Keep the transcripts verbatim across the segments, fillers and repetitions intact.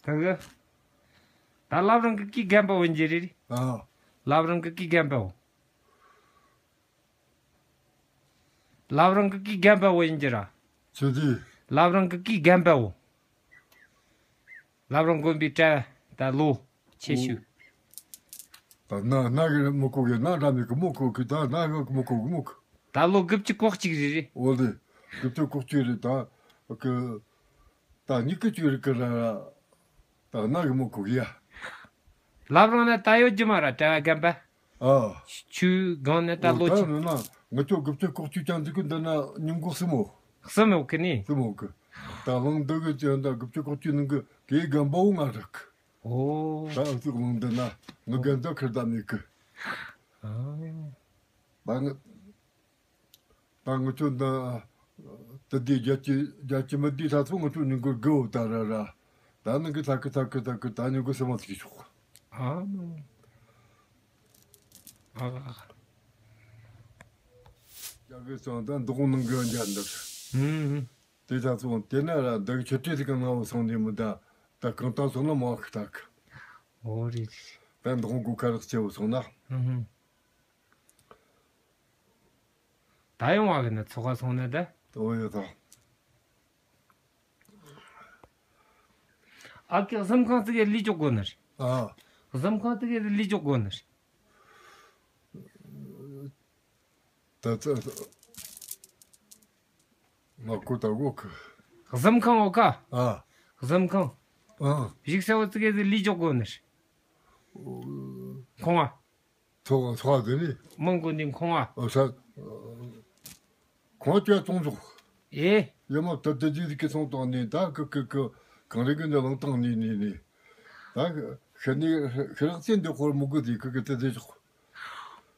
ད་གི། ད་བླ་བྲང་གི་སྐུའི་རྒན་པ་བོ་འཇི་རེད། ཨ། བླ་བྲང་གི་སྐུའི་རྒན་པ་བོ། བླ་བྲང་གི་སྐུའི་རྒན་པ་བོ་ཡིན་གྱི་ར། ཆི་ཟིག་བླ་བྲང་གི་སྐུའི་རྒན་པ་བོ། བླ་བྲང་དགོན་པའི་གྲྭ་ད་ལོ་ཆེ་ཤོས། ད་ན་ན་གི་མི་གོ་གི་ན་ར་མི་གི་མི་གོ་གི་ད་ན་གི་མི་གོ་གི་མི་གོ། ད་ལོ་དགུ་བཅུ་གོ་གཅིག་རེད་རེད། འོ་ལེ། དགུ་བཅུ་གོ་གཅིག་རེད་ད། གི། ད་ཉི་གི་ཅིག་རེད་གི་ར་ར། ད་ན་གི་མི་གོ་གི་ཡ། བླ་བྲང་ན་ད་ཡོད་རྒྱུ་མ་ར་གྲྭ་བ་རྒན་པ། ཨ། ཆུ་སྒང་ནས་ད་ལོ་ཆི། ནི་ན་ང་ཚོ་དགུ་བཅུ་གོ་གཅིག་ཅང་འདི་གི་འདི་ན་ཉིན་གོ་གསུམ་མོ། གསུམ་ཡོད་གི་ནི། གསུམ་ཡོད་གི། ད་གླིང་འདི་གི་ཅང་ད་དགུ་བཅུ་གོ་གཅིག་ནང་གི་གའི་རྒན་པ་བོ་ང་རག་ཨོ། ད་ཨུ་ཚུགས་གླིང་འདི་ན་ངི་རྒན་ད་ཁིར་ད་མེད་གི། ཨ། ད་ང་ད་ང་ཚོ་ད་དེ་དུས་རྒྱལ་སྤྱི་རྒྱལ་སྤྱི་མི་དུས་ད་ཚོ་ང་ཚོ་ཉིན་གོ་དགུ་བོ་ད་ར་ར། ད་ནང་གི་ད་གི་ད་གི་ད་གི་ད་ཉིན་གོ་གསུམ་མ་ཚིག་ཆོག་ཨ། ཨ། རྒྱ་གི་ཚང་ད་འདུག་ནང་གི་འཇར་འདུག་ཨུམ། དེ་ད་ཚོ་དེ་ན་ར་འདི་ཆུ་ཏི་ཟིག་གི་ང་བོ་སོང་ནས་མི་ད་ད་གང་ད་སོང་ན་མ་ཁི་ད་གི། འོ་རེད། ད་འདུག་གོ་ཁ་རག་ཆེ་བོ་སོང་ན། ཨུམ། ད་ཡོང་བ་གི་ན་ཚོགས་ཁ་སོང་ན་ད། ཨོ་ཡོད་ད། ཨ་ཀི་གཟིམ་ཁང་ཙི་གེ་ལི་ཅོག་གོ་ནི་རེད། ཨ། གཟིམ་ཁང་ཙི་གེ་ལི་ཅོག་གོ་ནི་རེད། ད་ད་ང་གོ་ད་གོ་གི། གཟིམ་ཁང་འོ་ཀ་ཨ། གཟིམ་ཁང་། ཨ། བཞུགས་ས་བོ་ཙི་གེ་ལི་ཅོག་གོ་ནི་རེད། ཁོང་ཨ། ཚོགས་ཚོགས་དེ་ནི། མང་གོ་ནི་ཁོང་ཨ། ཨ་ས། ཁོང་ཅག་ཚོང་ཚོགས། ཨེ། ཡ་མ་ད་དེ་དེ་གི་ཚོང་དང་ནི་ད་གི་གི་གི་གང་རེ་གི་ནི་ལང་དང་ནི་ནི་ནི། ད་གི་ཤི་ནི་ཤི་རག་ཚེ་འདི་ཁོར་མུ་གུ་དེ་གི་གི་དེ་དེ་ཚོགས།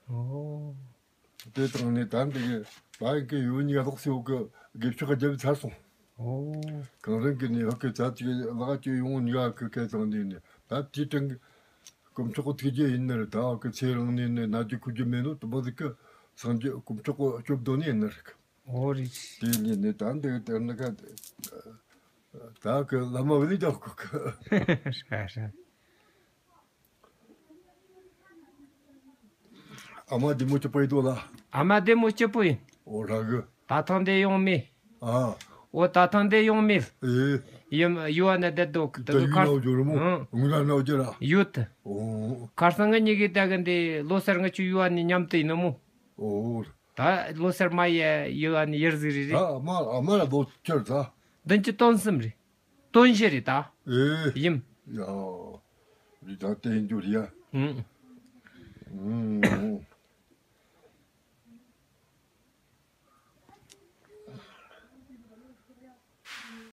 ཨོ། དེ་དང་ནི་ད་འདི་གི་ད་གི་ཡུ་ཉི་ལོག་སེ་བོ་གི་དགེ་ཕྱོགས་རྒྱབ་ཚར་སོང་། ཨོ། གང་རེ་གི་ནི་ཧ་གི་ཚ་ཅིག་ལག་ཅིག་ཡོང་ཉི་ག་གི་སྐད་དང་ནི་ནི་ད་དེ་དང་གི། དཀོན་མཆོག་ཐུགས་རྗེ་ཡིན་ནི་རེད་ད། གི་ཚེ་རིང་ནས་ནི་ན་རྒྱུ་ཁུ་རྒྱུ་མེད་ནོ་དུ་མ་ཟིག་གི་སངས་རྒྱས་དཀོན་མཆོག་གི་སྐྱོབ་དོན་ཡིན་ནི་རེད། འོ་རེད། དེ་ནས་ནི་ད་འདི་དེ་ནི་ཁ་ད་གི་བླ་མ་བི་ལི་རྒྱག་གོ་གི། ཨ་མ་བདེ་མོ་སྐྱིད་པོ་ཡིན་དོ་ལ། ཨ་མ་བདེ་མོ་སྐྱིད་པོ་ཡིན། འོ་ར་གི། ད་ཐེངས་འདི་ཡོང་མེད། ཨ། འོ་ད་ཐེངས་འདི་ཡོང་མེད། ཨེ། ཡུམ་ཡུལ་བ་ན་བསྡད་འདུག་ད་ཡུལ་ཁར་ནང་འབྱོར་མོ། ཨང་། ངུ་ན་ནང་འབྱོར་ར། ཡོད། འོ། ཁར་སང་ངེད་གཉིས་ཀྱིས་ད་གི་འདི་ལོ་སར་ང་ཆུ་ཡུལ་བ་ནས་མཉམ་དུ་ཡིན་ནོ་མོ། འོ། ད་ལོ་སར་མ་ཡ་ཡུལ་བ་ནས་ཡར་ཟིག་རེད་རེད། ད་མ་ཨ་མ་ལ་ལོ་ཁྱེར་ད། བདུན་ཅུ་དོན་གསུམ་རེད། དོན་བཞི་རེད་ད། ཨེ། ཡིན། ཡ། རི་ད་བསྟན་འགྱུར་ཡ། ཨང་། ཨང་།